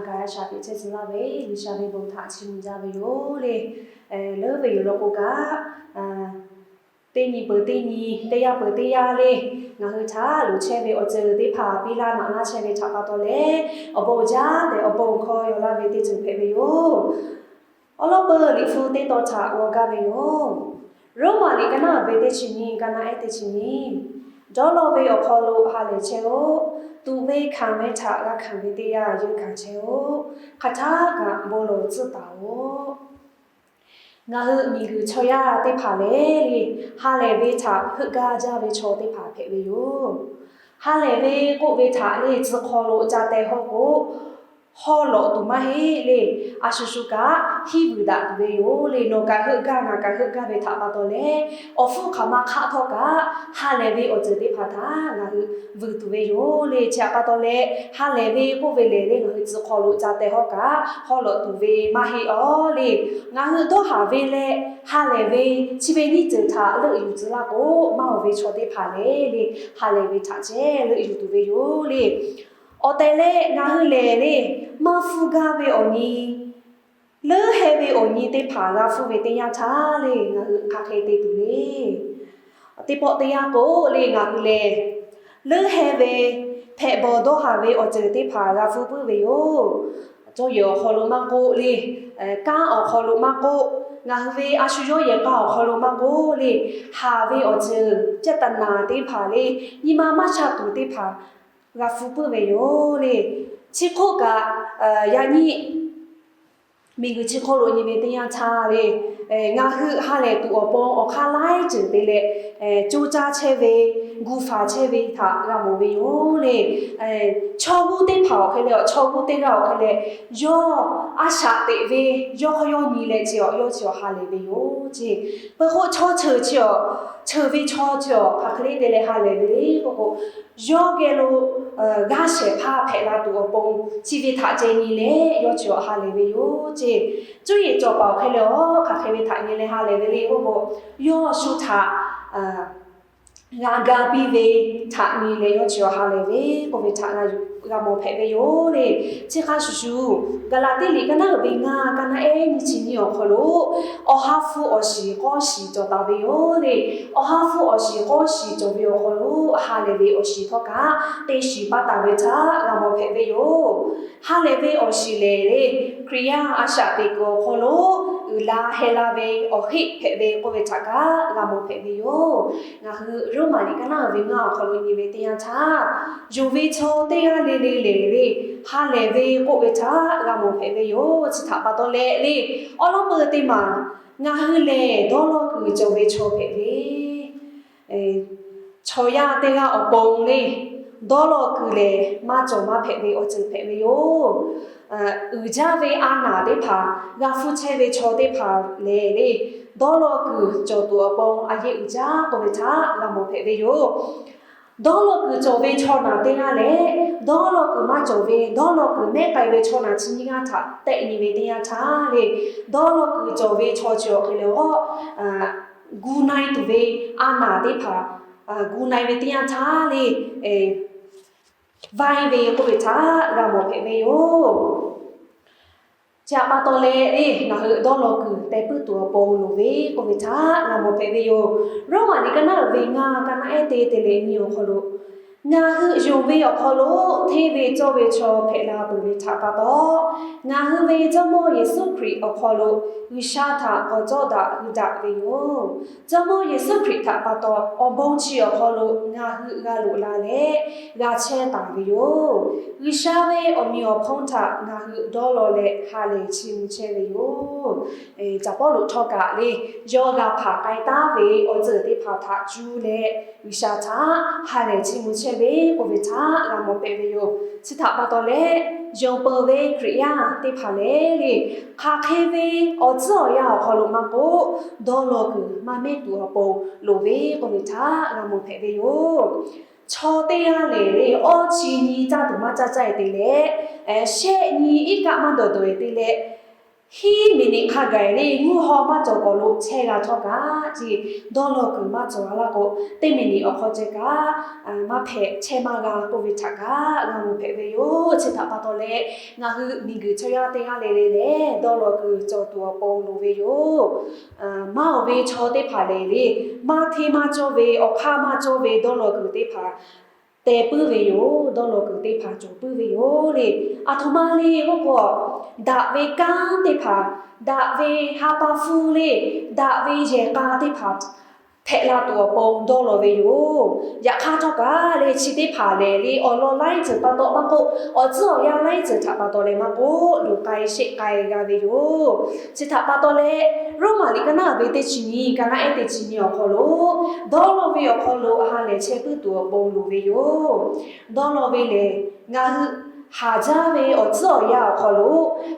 Kaꞈ a shaꞈ teꞈ chehˇ tcuh laˇ ve G'uiˬsha ve bon htaꞈ chiˇ mvuh jaˇ ve yoˬ le. Leuˉ ve yoˬ law k'o kaꞈ, teˇ nyi peuˬ teˇ nyi, teˇ yanˇ peuˬ teˇ yanˇ le, ngaˬ hui htaꞈ luˬ chehˇ ve awˬ ceuˬ teˇ hpaˍ piˇ laˇ naꞈ laˇ chehˇ ve htaꞈ pa taw leh, awˬ bon jaˇ tehꞈ awˬ bon hkawˇ yaw laˇ ve teˇ ceuˬ hpehꞈ ve yoˬ. Awˬ lawn peuˬ Liꞈ hpu teˇ tawn htaꞈ g'aw gaˇ ve yoˬ. Roˉmaꞈ liꞈ ka naˉ ve teˇ chi nyiˇ, ka naˉ ehˉ teˇ chi nyiˇ. Dawˇ law ve awˬ hk'aw lo ha lehˬ chehˇ-oˆ. Tuꞈ ve hkanˍ ve htaꞈ g'a hkanˍ ve teˇ yanˇ yeuˇ hkanˍ chehˇ-oˆ. Hk'aˬ htaˇ kaꞈ bon lawˬ tcuhˉ taˍ-oꞈ. Ngaˬ hui miˬguiˬ chaw yaˇ teˇ hpaˍ lehˬ le, ha lehˬ ve htaꞈ heuˆ gaˇ jaˇ ve chaw teˇ hpaˍ hpehꞈ ve yoˬ. Ha lehˬ ve k'oˆ ve htaꞈ le tcuh hk'aw lo ca teh hawˇ k'o, hawˉ lawꞈ tuˬ maˇ heˆ le. A shu shu kaꞈ hiˉ vuiˬ daꞈ tuˬ ve yoˬ le. Nawˬ kaꞈ heuˆ gaˇ ngaˬ kaꞈ heuˆ gaˇ ve htaꞈ pa taw leh, awˬ hpfuhˇ hk'aˬ ma hk'aˆ htawˇ kaꞈ ha lehˬ ve awˬ ceuˬ teˇ hpaˍ htaꞈ ngaˬ hui vuiˬ tuˬ ve yoˬ le. Chi htaꞈ pa taw leh ha lehˬ ve k'oˆ ve lehˬ le, ngaˬ hui tcuh hk'aw lo ca teh hawˇ kaꞈ hawˉ lawꞈ tuˬ ve maˇ heˆ aˬ le. Ngaˬ hui dawˇ haˍ ve leh ha lehˬ ve chi ve nyiˇ ceuˬ htaꞈ leuˆ yuˬ tcuh laˇ k'o, maˇ oˬ ve chaw teˇ hpaˍ lehˬ le, ha lehˬ ve htaꞈ ceh leuˆ yuˬ tuˬ ve yoˬ le. Awˬ tehˬ leh ngaˬ hui lehˬ le, maˇ hpfuhˇ gaˇ ve awˬ nyi, leuˉ heh ve awˬ nyi teˇ hpaˍ g'a hpfuhˇ ve teˇ yanˇ htaˇ le, ngaˬ hui hk'aˬ hk'e te tuˬ le. Teˇ pawˆ teˇ yanˇ k'o le, ngaˬ hui lehˬ leuˉ heh ve hpehꞈ bawˬ dawˇ haˍ ve awˬ ceuˬ teˇ hpaˍ g'a hpfuhˇ puiˉ ve yoˬ. Cawˇ yehˬ awˬ hk'aw lo maˇ k'oˆ le, kanˉ awˬ hk'aw lo maˇ k'oˆ, ngaˬ hui ve a shu yawˇ yehˬ k'a awˬ hk'aw lo maˇ k'oˆ le, haˍ ve awˬ ceuˬ เจตนา teˇ hpaˍ le, nyi ma maˇ sha tuˬ teˇ hpaˍ g'a hpfuhˇ puiˉ ve yoˬ le. Chi hk'oˆ kaꞈ, yaꞈ nyi miˬguiˬ chi hk'oˆ lo nyi ve teˇ yanˇ htaˇ le, ngaˬ hui ha lehˬ tuˬ awˬ pon awˬ hk'aˇ laiˉ ceuˬ te leh, co caˇ chehˇ ve, gu faˍ chehˇ ve htaꞈ g'a mawˬ ve yoˬ le. Chaw g'uˇ teˇ hpaˍ awˬ hk'e leh, chaw g'uˇ teˇ g'aˇ awˬ hk'e leh, yawˇ a shaꞈ teꞈ ve, yawˇ hk'aw yawˇ nyi leh chi awˬ yawˇ chi awˬ ha lehˬ ve yoˬ ce. Peuˬ k'o chaw ceuˬ chi awˬ, ceuˬ ve chaw chi awˬ hk'aˬ hk'e le te leh ha lehˬ ve le k'oˆ k'o, yawˇ geh lo g'aˇ shehˍ hpaˇ hpehꞈ la tuˬ awˬ pon chi ve htaꞈ ceh nyi leh yawˇ chi awˬ ha lehˬ ve yoˬ ce. Cuˇ yiˍ cawˬ paˍ awˬ hk'e leh, aˬ hk'aˬ hk'e ve htaꞈ nyi leh ha lehˬ ve le k'oˆ k'o, yawˇ shu htaꞈ g'a ga piˇ ve htaꞈ nyi leh yawˇ chi awˬ ha lehˬ ve k'oˆ ve htaꞈ g'a mawˬ hpehꞈ ve yoˬ le. Chi hk'a shuˍ shuˍ, Gaˍlaˍtiˆ liꞈ ka naˉ uiˍ ve ngaˇ, ka naˉ ehˉ nyiˇ chi nyiˇ awˬ hk'aw lo, awˬ ha hpu awˬ shiˍ k'awˇ shiˍ cawˬ taˍ ve yoˬ le. Awˬ ha hpu awˬ shiˍ k'awˇ shiˍ cawˬ ve awˬ hk'aw lo ha lehˬ ve awˬ shiˍ htawˇ kaꞈ te shiˍ paˇ taˍ ve htaꞈ g'a mawˬ hpehꞈ ve yoˬ. Ha lehˬ ve awˬ shiˍ lehˬ le, Hkriꞈ yaˇ a shaꞈ teꞈ kuiˬ awˬ hk'aw lo uiˍ la heh la ve awˬ heˆ hpehꞈ ve k'oˆ ve htaꞈ kaꞈ g'a mawˬ hpehꞈ ve yoˬ. Ngaˬ hui Roˉmaꞈ liꞈ ka naˉ uiˍ ve ngaˇ awˬ hk'aw lo nyi ve teˇ yanˇ htaˇ, yonˍ ve chaw teˇ g'aˇ le le lehˬ le, ha lehˬ ve k'oˆ ve htaꞈ g'a mawˬ hpehꞈ ve yoˬ. Chi htaꞈ pa taw leh le, awˉ lawˉ peuˬ teˇ maˬ ngaˬ hui lehˬ dawˇ law kuiˬ cawˬ ve chaw hpehꞈ ve, chaw yaˇ teˇ g'aˇ awˬ pon le, dawˇ law kuiˬ lehˬ maˇ cawˬ maˇ hpehꞈ ve awˬ ceuˬ hpehꞈ ve yoˬ. Uiˍ jaˇ ve a naˍ teˇ hpaˍ g'a hpfuhˇ chehˇ ve chaw teˇ hpaˍ lehˬ le, dawˇ law kuiˬ cawˬ tuˬ awˬ pon a yeˇ uiˍ jaˇ k'oˆ ve htaꞈ g'a mawˬ hpehꞈ ve yoˬ. Dawˇ law kuiˬ cawˬ ve chaw naˬ teˇ g'aˇ leh, dawˇ law kuiˬ maˇ cawˬ ve, dawˇ law kuiˬ mehˉ k'ai ve chaw naˬ chi nyiˇ g'aˇ htaꞈ tehˆ nyi ve teˇ yanˇ htaˇ le, dawˇ law kuiˬ cawˬ ve chaw chi awˬ hk'e leh, gu na-e tuˬ ve a naˍ teˇ hpaˍ gu na-e ve teˇ yanˇ htaˇ le, vaiˇ ve k'oˆ ve htaꞈ g'a mawˬ hpehꞈ ve yoˬ. Chi htaꞈ pa taw leh le, ngaˬ hui dawˇ law kuiˬ teh puiˉ tuˬ awˬ pon loˍ ve k'oˆ ve htaꞈ g'a mawˬ hpehꞈ ve yoˬ. Roˉmaꞈ liꞈ ka naˉ uiˍ ve ngaˇ, ka naˉ ehˉ teˇ te leh nyi awˬ hk'aw lo, ngaˬ hui yonˍ ve awˬ hk'aw lo hteˇ ve cawˇ ve chaw hpehꞈ la peuˬ ve htaꞈ pa taw, ngaˬ hui ve Jawˇmawˇ Yeˍsuˆ Hkriꞈ awˬ hk'aw lo G'uiˬsha htaꞈ k'awꞈ cawˇ daꞈ hui daꞈ ve yoˬ. Jawˇmawˇ Yeˍsuˆ Hkriꞈ htaꞈ pa taw, awˬ bon chi awˬ hk'aw lo ngaˬ hui g'a loꞈ la leh g'a chehˇ taˍ ve yoˬ. G'uiˬsha ve awˬ meꞈ awˬ hponˇ htaꞈ ngaˬ hui dawˇ law leh ha lehˬ chiˇ mvuh chehˇ ve yoˬ. Caˍ Pawˇluꞈ htawˇ kaꞈ le, yawˇ g'a hpanˍ k'ai taˉ ve awˬ ceuˬ teˇ hpaˍ htaꞈ cuˇ leh G'uiˬsha htaꞈ ha lehˬ chiˇ mvuh chehˇ ve k'oˆ ve htaꞈ g'a mawˬ hpehꞈ ve yoˬ. Chi htaꞈ pa taw leh, yonˍ peuˬ ve Hkriꞈ yaˇ teˇ hpaˍ lehˬ le, hk'aˬ hk'e ve awˬ tcuhˉ awˬ yanˇ awˬ hk'aw lo maˇ k'oˆ, dawˇ law kuiˬ maˇ mehˉ tuˬ awˬ pon loˍ ve k'oˆ ve htaꞈ g'a mawˬ hpehꞈ ve yoˬ. Chaw teˇ g'aˇ lehˬ le, awˇ chi nyi caˇ tuˬ maˇ caˇ caˇ-e te leh, shehˆ nyi iˉ kaˆ maˇ dawˬ dawˬ-e te leh, hiˉ miˬ niꞈ hk'a gaˬ le, mvuhˇ haw maˇ cawˬ k'awꞈ lo chehˇ g'a htawˇ kaꞈ ce, dawˇ law kuiˬ maˇ cawˬ a laˇ k'o, teˇ miˬ niꞈ awˬ hk'aw ceh kaꞈ maˇ hpehꞈ chehˇ maˇ g'a k'oˆ ve htaꞈ kaꞈ g'a mawˬ hpehꞈ ve yoˬ. Chi htaꞈ pa taw leh, ngaˬ hui miˬguiˬ chaw yaˇ teˇ g'aˇ le le lehˬ, dawˇ law kuiˬ cawˬ tuˬ awˬ pon loˍ ve yoˬ. Maˇ oˬ ve chaw teˇ hpaˍ lehˬ le, maˇ hteˇ maˇ cawˇ ve, awˬ hk'aˇ maˇ cawˇ ve dawˇ law kuiˬ teˇ hpaˍ teh puiˉ ve yoˬ. Dawˇ law kuiˬ teˇ hpaˍ cawˬ puiˉ ve yoˬ le. Aˬ htoꞈ ma le k'oˆ k'o, daꞈ ve kanˉ teˇ hpaˍ, daꞈ ve ha pa hpu le, daꞈ ve yehˬ k'a teˇ hpaˍ hpehꞈ la tuˬ awˬ pon dawˇ law ve yoˬ. Yaꞈ hk'aˇ htawˇ kaꞈ le, chi teˇ hpaˍ lehˬ le, awˬ lawn laiˉ ceuˬ pa taw maˇ k'oˆ, awˬ tcuhˉ awˬ yanˇ laiˉ ceuˬ htaꞈ pa taw leh maˇ k'oˆ, luˬ k'ai sheˆ k'ai g'a ve yoˬ. Chi htaꞈ pa taw leh, Roˉmaꞈ liꞈ ka naˉ ve teˇ chi nyiˇ, ka naˉ ehˉ teˇ chi nyiˇ awˬ hk'aw lo, dawˇ law ve awˬ hk'aw lo ha lehˬ chehˇ puiˉ tuˬ awˬ pon loˍ ve yoˬ. Dawˇ law ve lehˬ, ngaˬ hui haˍ jaˇ ve awˬ tcuhˉ awˬ yanˇ awˬ hk'aw lo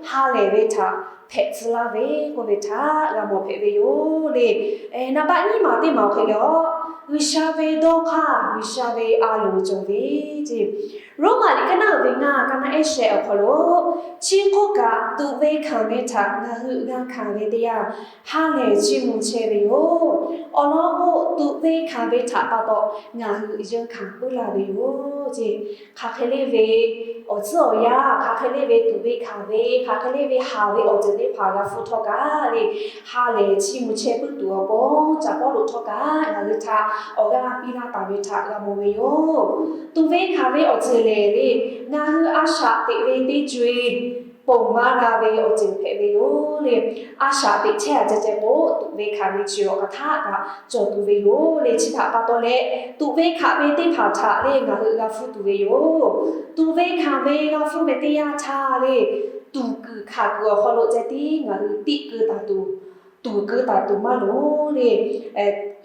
ha lehˬ ve htaꞈ hpehꞈ tcuh laˇ ve k'oˆ ve htaꞈ g'a mawˬ hpehꞈ ve yoˬ le. Naˍ baˆ nyiˇ maˬ teˇ maˬ awˬ hk'e le a, G'uiˬsha ve dawˇ hk'aˇ, G'uiˬsha ve a loˍ cawˬ ve ce. Roˉmaꞈ liꞈ ka naˉ ve ngaˇ, ka naˉ ehˉ shehˆ awˬ hk'aw lo, chi hk'oˆ kaꞈ tuꞈ ve hkanˍ ve htaꞈ ngaˬ hui g'a hkanˍ ve teˇ yanˇ, ha lehˬ chiˇ mvuh chehˇ ve yoˬ. Awˬ lawn k'o, tuꞈ ve hkanˍ ve htaꞈ pa taw ngaˬ hui yeunˇ hkanˍ puiˉ laˇ ve yoˬ ce. Hk'aˬ hk'e le ve awˬ tcuhˉ awˬ yanˇ, hk'aˬ hk'e le ve tuꞈ ve hkanˍ ve, hk'aˬ hk'e le ve haˍ ve awˬ ceuˬ teˇ hpaˍ g'a hpfuhˇ htawˇ kaꞈ le, ha lehˬ chiˇ mvuh chehˇ puiˉ tuˬ awˬ pon, caˍ Pawˇluꞈ htawˇ kaꞈ ngaˬ hui htaꞈ awˬ g'aˇ piˇ laˇ taˍ ve htaꞈ g'a mawˬ ve yoˬ. Tuꞈ ve hkanˍ ve awˬ ceuˬ lehˬ le, ngaˬ hui a shaꞈ teꞈ ve teˇ co-e ponˬ maˇ g'a ve awˬ ceuˬ hpehꞈ ve yoˬ le. A shaꞈ teꞈ chehˇ a ceh ceh k'o, tuꞈ ve hkanˍ ve chi awˬ hk'aˬ htaˆ kaꞈ cawˬ tuˬ ve yoˬ le. Chi htaꞈ pa taw leh, tuꞈ ve hkanˍ ve teˇ hpaˍ htaꞈ le ngaˬ hui g'a hpfuhˇ tuˬ ve yoˬ. Tuꞈ ve hkanˍ ve g'a hpfuhˇ ve teˇ yanˇ htaˇ le, tuˍ kuiˬ hkanˍ kuiˬ awˬ hk'aw lo ceh tiˉ ngaˬ hui tiˆ keu taˍ tuˬ, tuˍ keu taˍ tuˬ maˇ loˍ le.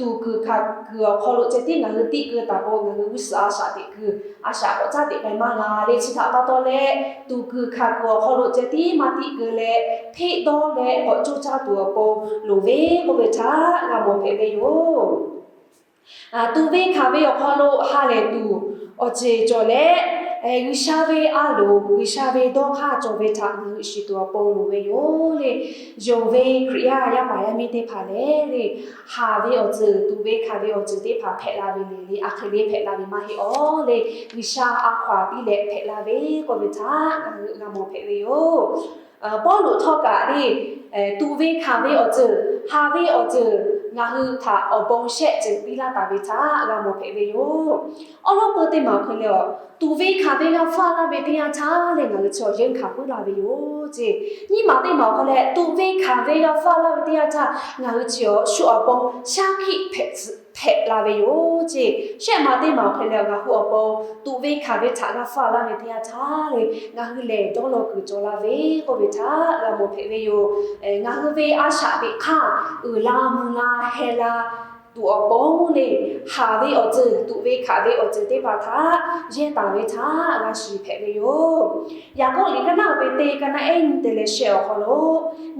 Tuˍ kuiˬ hkanˍ kuiˬ awˬ hk'aw lo ceh tiˉ ngaˬ hui tiˆ keu taˍ k'o, ngaˬ hui g'uˇ suhˍ a shaꞈ teꞈ kuiˬ, a shaꞈ k'awꞈ caˉ teꞈ k'ai maˇ g'a le. Chi htaꞈ pa taw leh, tuˍ kuiˬ hkanˍ kuiˬ awˬ hk'aw lo ceh tiˉ maˇ tiˆ keu leh, hteˆ dawˇ leh k'awꞈ coˇ caˇ tuˬ awˬ pon loˍ ve k'oˆ ve htaꞈ g'a mawˬ hpehꞈ ve yoˬ. Tuꞈ ve hkanˍ ve awˬ hk'aw lo ha lehˬ tuˬ awˬ ceuˬ cawˬ leh, G'uiˬsha ve a loˍ, G'uiˬsha ve dawˇ hk'aˇ cawˬ ve htaꞈ ngaˬ hui shiˍ tuˬ awˬ pon loˍ ve yoˬ le. Yonˍ ve Hkriꞈ yaˇ yaˇ paˍ yaˇ miˇ teˇ hpaˍ lehˬ le, haˍ ve awˬ ceuˬ, tuꞈ ve hkanˍ ve awˬ ceuˬ teˇ hpaˍ hpehꞈ la ve lehˬ le, a hk'e le hpehꞈ la ve maˇ heˆ awˬ le. G'uiˬsha a hkaw-anˬ piˇ leh hpehꞈ la ve k'oˆ ve htaꞈ ngaˬ hui g'a mawˬ hpehꞈ ve yoˬ. Pawˇluꞈ htawˇ kaꞈ le, tuꞈ ve hkanˍ ve awˬ ceuˬ, haˍ ve awˬ ceuˬ ngaˬ hui htaꞈ awˬ bon shehˆ ceuˬ piˇ laˇ taˍ ve htaꞈ g'a mawˬ hpehꞈ ve yoˬ. Awˉ lawˉ peu teˇ maˬ awˬ hk'e le, tuꞈ ve hkanˍ ve g'a hpfuhˇ laˇ ve teˇ yanˇ htaˇ lehˬ, ngaˬ hui chaw yeunˇ hkanˍ puiˉ laˇ ve yoˬ ce. Nyiˇ maˬ teˇ maˬ awˬ hk'e leh, tuꞈ ve hkanˍ ve g'a hpfuhˇ laˇ ve teˇ yanˇ htaˇ ngaˬ hui chi awˬ shu awˬ pon shaˉ hkiˆ hpehꞈ tcuh hpehꞈ la ve yoˬ ce. Shehˆ maˬ teˇ maˬ awˬ hk'e leh, ngaˬ hui awˬ pon tuꞈ ve hkanˍ ve htaꞈ g'a hpfuhˇ laˇ ve teˇ yanˇ htaˇ le, ngaˬ hui lehˬ dawˇ law kuiˬ cawˬ la ve k'oˆ ve htaꞈ g'a mawˬ hpehꞈ ve yoˬ. Ngaˬ hui ve a shaꞈ teꞈ hk'aˇ uiˍ la mvuh la heh la tuˬ awˬ pon le, haˍ ve awˬ ceuˬ, tuꞈ ve hkanˍ ve awˬ ceuˬ teˇ hpaˍ htaꞈ yehˇ taˍ ve htaꞈ g'a shiˍ hpehꞈ ve yoˬ. Yaˍkoˆ liꞈ ka naˆ ve teˇ, ka naˆ ehˉ nyi te leh shehˆ awˬ hk'aw lo,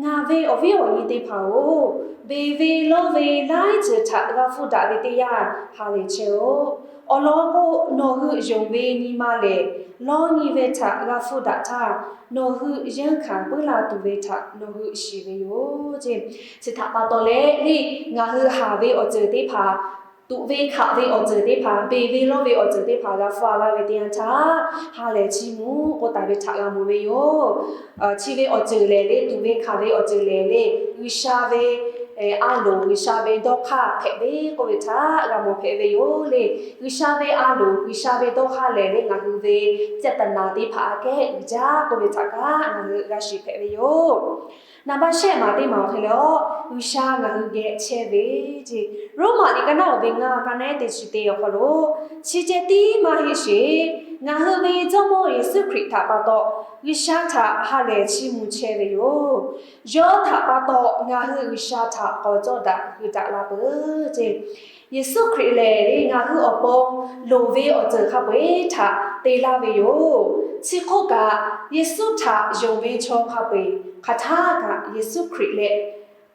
Ngaˬ ve awˬ viˉ awˬ nyi teˇ hpaˍ-oˬ, beˬ ve lawˇ ve laiˉ ceuˬ htaꞈ g'a hpfuhˇ daꞈ ve teˇ yanˇ ha lehˬ chehˇ-oˆ. Awˬ lawn k'o, nawˬ hui yonˍ ve nyi ma lehˬ, lawˇ nyi ve htaꞈ g'a hpfuhˇ daꞈ htaˇ, nawˬ hui yeunˇ hkanˍ puiˉ la tuˬ ve htaꞈ nawˬ hui shiˍ ve yoˬ ce. Chi htaꞈ pa taw leh le, ngaˬ hui haˍ ve awˬ ceuˬ teˇ hpaˍ, tuꞈ ve hkanˍ ve awˬ ceuˬ teˇ hpaˍ, beˬ ve lawˇ ve awˬ ceuˬ teˇ hpaˍ g'a hpfuhˇ a laˇ ve teˇ yanˇ htaˇ, ha lehˬ chiˇ mvuh k'oˆ taˍ ve htaꞈ g'a mawˬ ve yoˬ. Chi ve awˬ ceuˬ lehˬ le, tuꞈ ve hkanˍ ve awˬ ceuˬ lehˬ le, G'uiˬsha ve a loˍ, G'uiˬsha ve dawˇ hk'aˇ hpehꞈ ve k'oˆ ve htaꞈ g'a mawˬ hpehꞈ ve yoˬ le. G'uiˬsha ve a loˍ, G'uiˬsha ve dawˇ hk'aˇ lehˬ le, ngaˬ hui ve เจตนา teˇ hpaˍ aꞈ kehˉ uiˍ jaˇ k'oˆ ve htaꞈ kaꞈ ngaˬ hui g'a shiˍ hpehꞈ ve yoˬ. Naˍ baˆ shehˆ maˬ teˇ maˬ awˬ hk'e leh, G'uiˬsha ngaˬ hui geh chehˇ ve ce. Roˉmaꞈ liꞈ ka naˆ ve ngaˇ, ka naˆ ehˉ teˇ chi teˇ awˬ hk'aw lo, chi ceh tiˉ maˇ heˆ sheˍ. Ngaˬ hui ve Jawˇmawˇ Yeˍsuˆ Hkriꞈ htaꞈ pa taw, G'uiˬsha htaꞈ ha lehˬ chiˇ mvuh chehˇ ve yoˬ. Yawˇ htaꞈ pa taw ngaˬ hui G'uiˬsha htaꞈ k'awꞈ cawˇ daꞈ hui daꞈ la peuˬ ce. Yeˍsuˆ Hkriꞈ lehˬ le, ngaˬ hui awˬ pon loˍ ve awˬ ceuˬ hk'a peu-eˬ htaꞈ te laˇ ve yoˬ. Chi hk'oˆ kaꞈ, Yeˍsuˆ htaꞈ yonˍ ve chaw hk'a peu-eˬ hk'aˬ htaˇ kaꞈ Yeˍsuˆ Hkriꞈ leh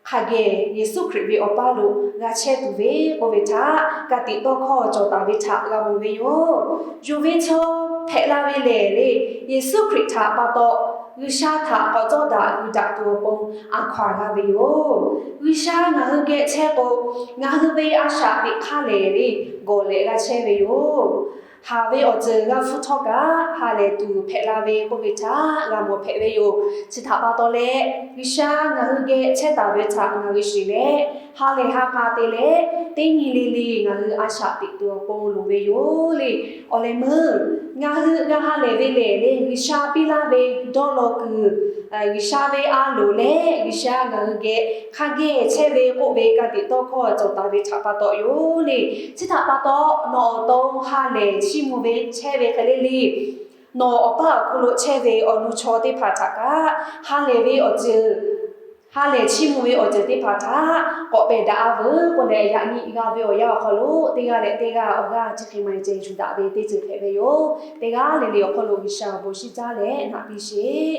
hk'a geh Yeˍsuˆ Hkriꞈ ve awˬ paˇ lo g'a chehˇ tuˬ ve k'oˆ ve htaꞈ ka tiꞈ tawˇ hkawˇ cawˬ taˍ ve htaꞈ g'a mawˬ ve yoˬ. Yonˍ ve chaw hpehꞈ la ve lehˬ le, Yeˍsuˆ Hkriꞈ htaꞈ pa taw G'uiˬsha htaꞈ k'awꞈ cawˇ daꞈ gu daꞈ tuˬ awˬ pon a hkaw-anˬ g'a ve yoˬ. G'uiˬsha ngaˬ hui geh chehˇ k'o, ngaˬ hui ve a shaꞈ teꞈ hk'aˇ lehˬ ve gawˬ lehꞈ g'a chehˇ ve yoˬ. Haˍ ve awˬ ceuˬ g'a hpfuhˇ htawˇ kaꞈ ha lehˬ tuˬ hpehꞈ la ve k'oˆ ve htaꞈ g'a mawˬ hpehꞈ ve yoˬ. Chi htaꞈ pa taw leh, G'uiˬsha ngaˬ hui geh chehˇ taˍ ve htaꞈ ngaˬ hui shiˍ leh, ha lehˬ ha k'a te leh, teˇ nyi le le ngaˬ hui a shaꞈ teꞈ tuˬ awˬ pon loˍ ve yoˬ le. Awˬ lehˬ meuˇ, ngaˬ hui g'a ha lehˬ ve lehˬ le, G'uiˬsha piˇ laˇ ve dawˇ law kuiˬ, G'uiˬsha ve a loˍ leh G'uiˬsha ngaˬ hui geh hk'a geh chehˇ ve k'oˆ ve ka tiꞈ tawˇ hkawˇ cawˬ taˍ ve htaꞈ pa taw yoˬ le. Chi htaꞈ pa taw, nawˬ awˬ to ha lehˬ chiˇ mvuh ve chehˇ ve hk'e le le, nawˬ awˬ paˇ awˬ hk'aw lo chehˇ ve awˬ nu chaw teˇ hpaˍ htaꞈ kaꞈ ha lehˬ ve awˬ ceuˬ, ha lehˬ chiˇ mvuh ve awˬ ceuˬ teˇ hpaˍ htaꞈ k'awꞈ pehˬ daꞈ-a veuˬ k'oˆ leh, yaꞈ nyi g'a ve awˬ yanˇ awˬ hk'aw lo teˇ g'aˇ leh teˇ g'aˇ awˬ g'aˇ chi hk'e ma-e ceh yuˬ daꞈ ve teˇ ceuˬ hpehꞈ ve yoˬ. Teˇ g'aˇ le le awˬ hk'aw lo G'uiˬsha awˬ bon shinˉ caˉ leh naꞈ piˇ sheˍ.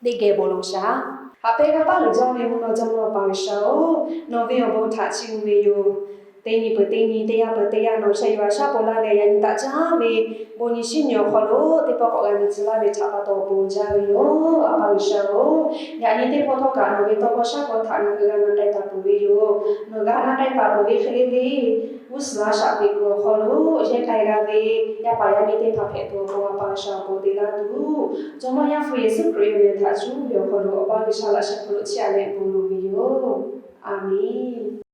Teˇ geh bon lawˬ shaˍ. Haꞈ pehnˇ g'aˇ paˉ uiˍ jaˇ ve mvuhˇ naw Jawˇmawˇ Awˬ pa G'uiˬsha-oˬ, nawˬ ve awˬ bon htaꞈ chiˇ mvuh ve yoˬ. Teˇ nyi peuˬ teˇ nyi, teˇ yanˇ peuˬ teˇ yanˇ nawˬ sheh yuˬ a shaˉ pon laˇ leh, yaꞈ nyi daꞈ jaˇ ve bon nyi shinˉ nyi awˬ hk'aw lo teˇ pawˆ k'awꞈ g'a nyi tcuh laˇ ve htaꞈ pa taw awˬ bon jaˇ ve yoˬ. A pa G'uiˬsha-oˬ, yaꞈ nyi teˇ pawˆ htawˇ kaꞈ nawˬ ve tawˇ hkawˇ shaˉ hkawˇ htaꞈ ngaˬ hui g'a na k'ai taˍ peuˬ ve yoˬ. Nawˬ g'a na k'ai taˍ peuˬ ve hk'e le le, g'uˇ suhˍ a shaꞈ teꞈ kuiˬ awˬ hk'aw lo yehˇ k'ai g'a ve yaˇ paˍ yaˇ miˇ teˇ hpaˍ hpehꞈ tuˬ awˬ pon A pa G'uiˬsha awˬ bon te laˇ tuˬ, Jawˇmawˇ Yaˇ hpu Yeˍsuˆ Hkriꞈ ve awˬ meh htaꞈ cuˇ ve awˬ hk'aw lo Awˬ pa G'uiˬsha laꞈ sheh hk'aw lo chiˇ aꞈ leh bon lawˬ ve yoˬ. A menˬ.